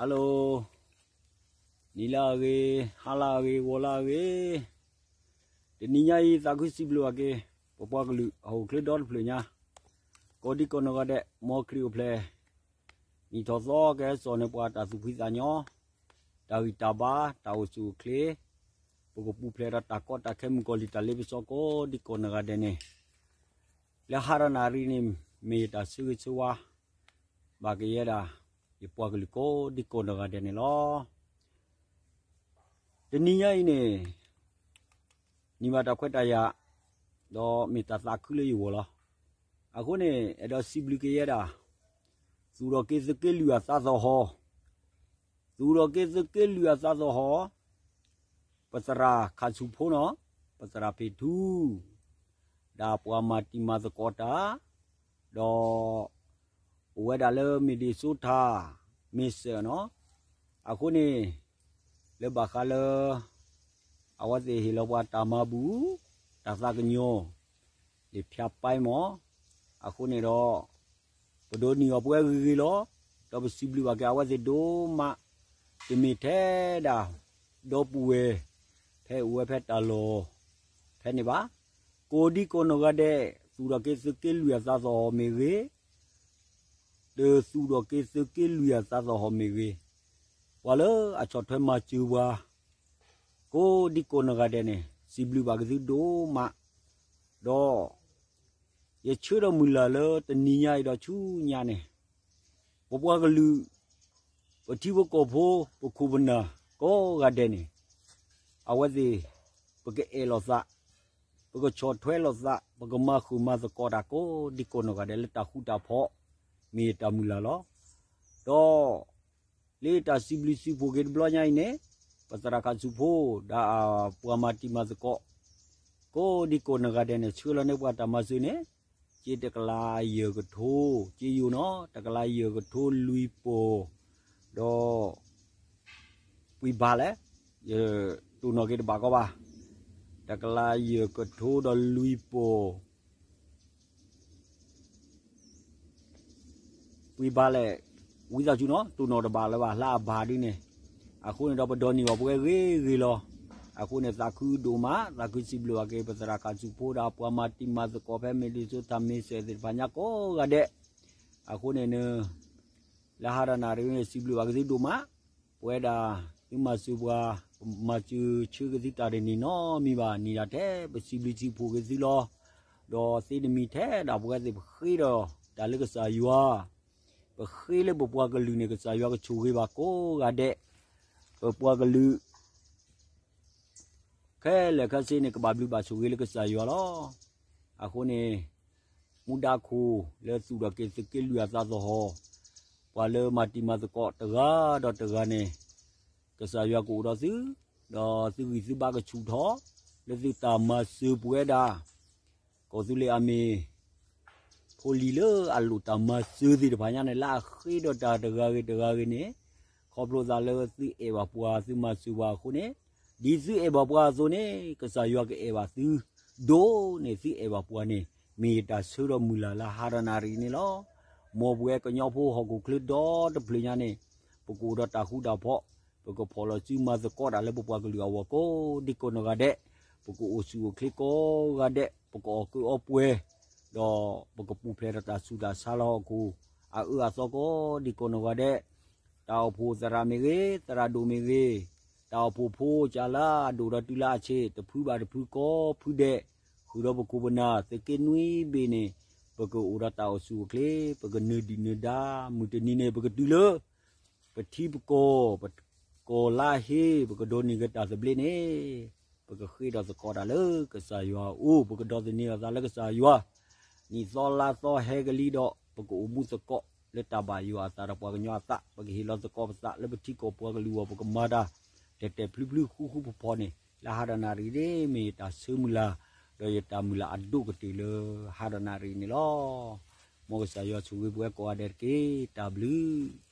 Hello, နံၤလၢအဂ့ၤ, ဟါလၢအဂ့ၤ, ဂီၤလၢအဂ့ၤ, တနံၤညါအံၤ သးခုစံးဘျုးဘၣ်က့ၤ ပပှၤကလုာ်ဟီၣ်ခိၣ်ချၢဒီတဖျၢၣ်ညါ, ကိးဒံကိးနီၢ်ဂၤဒဲး မ်ခရံာ်အိၣ်ဖျဲၣ် နံၣ်ထီၣ်သီကဟဲစိာ်န့ၢ်ပှၤတၢ်သူၣ်ဖှံသးညီ, တၢ်ဂံၢ်တၢ်ဘါ, တၢ်အိၣ်ဆူၣ်အိၣ်ချ့, ပကပူၤဖျဲးဒီးတၢ်ကီတၢ်ခဲမုၣ်ကီၤလံၢ်တၢ်လ့ပစီကိးဒံကိးနီၢ်ဂၤဒဲးန့ၣ်, လၢဟါဒီးနၣ်ရံၣ်န့ၣ် မ့ၢ်ယတၢ်ဆၢဂ့ၤဆၢဝါ ဘၣ်က့ၤယဲဒၣ် ယပှၤကလုာ်ကိးဒံကိးနီၢ်ဂၤဒဲးန့ၣ်လီၤ. တနံၤညါအံၤန့ၣ် န့ၢ်ဘၣ်တၢ်ခွဲးတၢ်ယာ်, ဒီးမ့ၢ်တၢ်သးခုလၢယဂီၢ်လီၤ. အဃိန့ၣ် အဲၣ်ဒိးစံးဘျုးက့ၤယဲဒၣ် သူၣ်ထီၣ်က့ၤသုးက့လွံၢ်အသးသဟီၣ်, သူၣ်ထီၣ်က့ၤသုးက့လွံၢ်အသးသဟီၣ်, ပသရၣ်ခၣ်ဆူၣ်ဖိနီၤ, ပသရၣ်ဖ့ၣ်ထူ, ဒီးပှၤမၤတံၤမၤသကိးတၢ်, ဒီး အိၣ်ဝဲဒၣ်လၢမ့ၢ်ဒ့ၣ်စိထၣ် မ့ၢ်စၢၤနီၤ, အဃိန့ၣ် လၢဘၣ်ဃးလၢ အဝဲသ့ၣ်ဟ့ၣ်လီၤပှၤတၢ်မၤဘူၣ် တၢ်သးကညီၤ လံာ်ဖၠးပၢ်မး, အဃိန့ၣ်ဒီး ပဒိးန့ၢ်အီၤပဝဲဂ့ၤဂ့ၤလီၤ. ဒီးပစံးဘျုးဘၣ်က့ၤအဝဲသ့ၣ်ဒိၣ်မး, တမ့ၢ်ထဲဒၣ် ဒီပုၢ်ဝဲၢ် ဖဲအိၣ်ဝဲဖဲတၢ်လီၢ် ဖဲန့ၣ်ဘၣ်, ကိးဒံကိးနီၢ်ဂၤဒဲး သူၣ်ထီၣ်က့ၤသုးက့လွံၢ်အသးသဟီၣ်မ့ၢ်ဂ့ၤ, ဒီးသူၣ်ထီၣ်က့ၤသုးက့လွံၢ်အသးသဟီၣ်မ့ၢ်ဂ့ၤ, ပှၤလၢအဆီၣ်ထွဲမၤစၢၤပှၤ ကိးဒံကိးနီၢ်ဂၤဒဲးန့ၣ် စံးဘျုးဘၣ်က့ၤသုဒိၣ်မး, ဒီး ယဆၢဒီးမုၢ်လၢ်လၢတနံၤညါအံၤဒီးဆူညါန့ၣ် ပပှၤကလုာ် ပထံပကီၢ်ဖိ ပခိၣ်ပနၢ်ကိးဂၤဒဲးန့ၣ် အဝဲသ့ၣ် ပကအဲၣ်လိာ်သး, ပကဆီၣ်ထွဲလိာ်သး, ပကမၤဃုာ်မၤသကိးတၢ်ကိးဒံကိးနီၢ်ဂၤဒဲးလၢတၢ်ဃူတၢ်ဖိး မ့ၢ်ယတၢ်မုၢ်လၢ်လီၤ. ဒီး လၢတၢ်စံးဘျုးစံးဖှိၣ်က့ၤတဘျီညါအံၤန့ၣ် ပသရၣ်ခၣ်ဆူၣ်ဖိ ဒီးပှၤမၤတံၤမၤသကိး ကိးဒံကိးနီၢ်ဂၤဒဲးန့ၣ် ဆှၢလီၤန့ၢ်ပှၤတၢ်မၤစၢၤန့ၣ် က့တကလးယဲၢ်ကထိ, က့ယိာ်နီၤ တကလးယဲၢ်ကထိလွံၢ်ပီၢ်, ဒီး ပှံၤဘၣ်လဲၣ်, ယတိၢ်နီၣ်က့ၤတဘၣ်ကီဘၣ်, တကလးယဲၢ်ကထိဒီးလွံၢ်ပီၢ် ပှံၤဘၣ်လဲၣ်, ဝံသးစူၤနီၤ တိၢ်နီၣ်တဘၣ်လၢၤဘၣ် လၢအဘၣ်ဒ်န့ၣ်, အဃိန့ၣ်ဒီးပဒိးန့ၢ်အီၤပဝဲဂ့ၤဂ့ၤလီၤ. အဃိန့ၣ်သးခုဒိၣ်မး, သးခုစံးဘျုးဘၣ်က့ၤ ပသရၣ်ခၣ်ဆူၣ်ဖိဒီးပှၤမၤတံၤမၤသကိးဖဲ Minnesota မ့ၢ်စဲးသ့ၣ်တဖၣ်ညါကိးဂၤဒဲး, အဃိန့ၣ် လၢဟါဒီးနၣ်ရံၣ်န့ၣ် စံးဘျုးဘၣ်က့ၤသုဒိၣ်မး, ပဝဲဒၣ် သုမၤစၢၤပှၤ, မၤစၢၤဆၢက့ၤသုတၢ်တန့ၢ်နီတမံၤဘၣ်, န့ၢ်ဒၣ်ထဲပစံးဘျုးစံးဖှိၣ်က့ၤသုလီၤ. ဒီးသ့တမံၤထဲဒၣ်ပဝဲသ့ၣ်ပဃ့ဒီးတၢ်လၢကစၢ်ယွၤ, ပဃ့လၢပပှၤကလုာ်န့ၣ် ကစၢ်ယွၤကဆိၣ်ဂ့ၤဘၣ်ကိးဂၤဒဲး, ပပှၤကလုာ် ခဲလၢာ်ခဲဆ့န့ၣ် ကဘၣ်ဘျုးဘၣ်ဆိၣ်ဂ့ၤလၢကစၢ်ယွၤလီၤ. အဃိန့ၣ် မူဒါခိၣ်လၢသူၣ်ထီၣ်က့ၤသုးက့လွံၢ်အသးသဟီၣ်, ပှၤလၢမၤတံၤမၤသကိးတဂၤဒီးတဂၤန့ၣ်, ကစၢ်ယွၤကအိၣ်ဒီးသု, ဒီးသုဂံၢ်သုဘါကဆူၣ်ထီၣ်, လၢသုတၢ်မၤစၢၤပဝဲဒၣ် ကီၢ်သူလ့ၤအမ့ၢ် ဖိလံၤလၢအလိၣ်တၢ်မၤစၢၤသ့ၣ်တဖၣ်ညါန့ၣ် လၢအဃ့ဒီးတၢ်တဂၤဂ့ၤတဂၤဂ့ၤန့ၣ်, ခီဖျိသးလၢသုအဲၣ်ဘၣ်ပှၤ သုမၤစၢၤပှၤအဃိန့ၣ်, ဒ်သုအဲၣ်ဘၣ်ပှၤအသိးန့ၣ် ကစၢ်ယွၤကအဲၣ်ဘၣ်သု, ဒိၣ်န့ၢ်သုအဲၣ်ဘၣ်ပှၤန့ၣ် မ့ၢ်ယတၢ်ဆၢဒီးမုၢ်လၢ်လၢဟါဒီးနၣ်ရံၣ်န့ၣ်လီၤ. မ်ပဝဲကညီဖိဟီၣ်ခိၣ်ချၢဒီတဖျၢၣ်ညါန့ၣ်, ပကအိၣ်ဒီးတၢ်ဃူတၢ်ဖိး, ပကဖီၣ်လီၤစုမၤသကိးတၢ်လၢပပှၤကလုာ်အဂီၢ်ကိးဒံကိးနီၢ်ဂၤဒဲး, ပကအိၣ်ဆူၣ်အိၣ်ချ့ကိးဂၤဒဲး, ပကအီၣ်ကုးအီပှဲၤ, ဒီးပကပူၤဖျဲးဒီးတၢ်ဆူးတၢ်ဆါလၢဟီၣ်ခိၣ် အအၢအသီကိးဒံကိးနီၢ်ဂၤဒဲး, တၢ်အိၣ်ဖှိၣ်သရၣ်မ့ၢ်ဂ့ၤ, သရၣ်ဒိၣ်မ့ၢ်ဂ့ၤ, တၢ်အိၣ်ဖှိၣ်ဖိကၢ်လၢအဒိၣ်ဒီးတုၤလၢအဆံး တဖုဘၣ်တဖုကိးဖုဒဲး, ဃုာ်ဒီးပခိၣ်ပနၢ် သုးက့နွံဘ့ၣ်န့ၣ်, ပကအိၣ်ဒီးတၢ်အိၣ်ဆူၣ်အိၣ်ချ့, ပကနၢၤဒုၣ်နၢၤဒါ, မုၢ်တနံၤန့ၣ် ပကတုၤလၢ ပထံပကီၢ်, ပကီၢ်လါဟ့, ပကဒိးန့ၢ်က့ၤတၢ်သဘျ့န့ၣ်, ပကဃ့ဒီးသကိးတၢ်လၢကစၢ်ယွၤအအိၣ်, ပကဒိးသန့ၤအသးလၢကစၢ်ယွၤ, နံၣ်သီလါသီဟဲကလံဒီး ပကအိၣ်မူသကိးလၢတၢ်ဘၣ်ယွၤအသးဒီးပှၤကညီအသး, ပကဟ့ၣ်လီၤသကိးပသးလၢပထံကီၢ်ပှၤကလုာ်အဂီၢ်, ပကမၤတၢ် တဲာ်တဲာ်ဖျုဖျုဃူဃူဖိးဖိးန့ၣ်, လၢဟါဒီးနၣ်ရံၣ်န့ၣ် မ့ၢ်ယတၢ်ဆၢမုၢ်လၢ်, ဒီးယတၢ်မုၢ်လၢ်အဒိၣ်ကတၢၢ်လၢဟါဒီးနၣ်ရံၣ်န့ၣ်လီၤ. မ်ကစၢ်ယွၤဆိၣ်ဂ့ၤပဝဲကိးဂၤဒဲးတက့ၢ်. တၢ်ဘျုး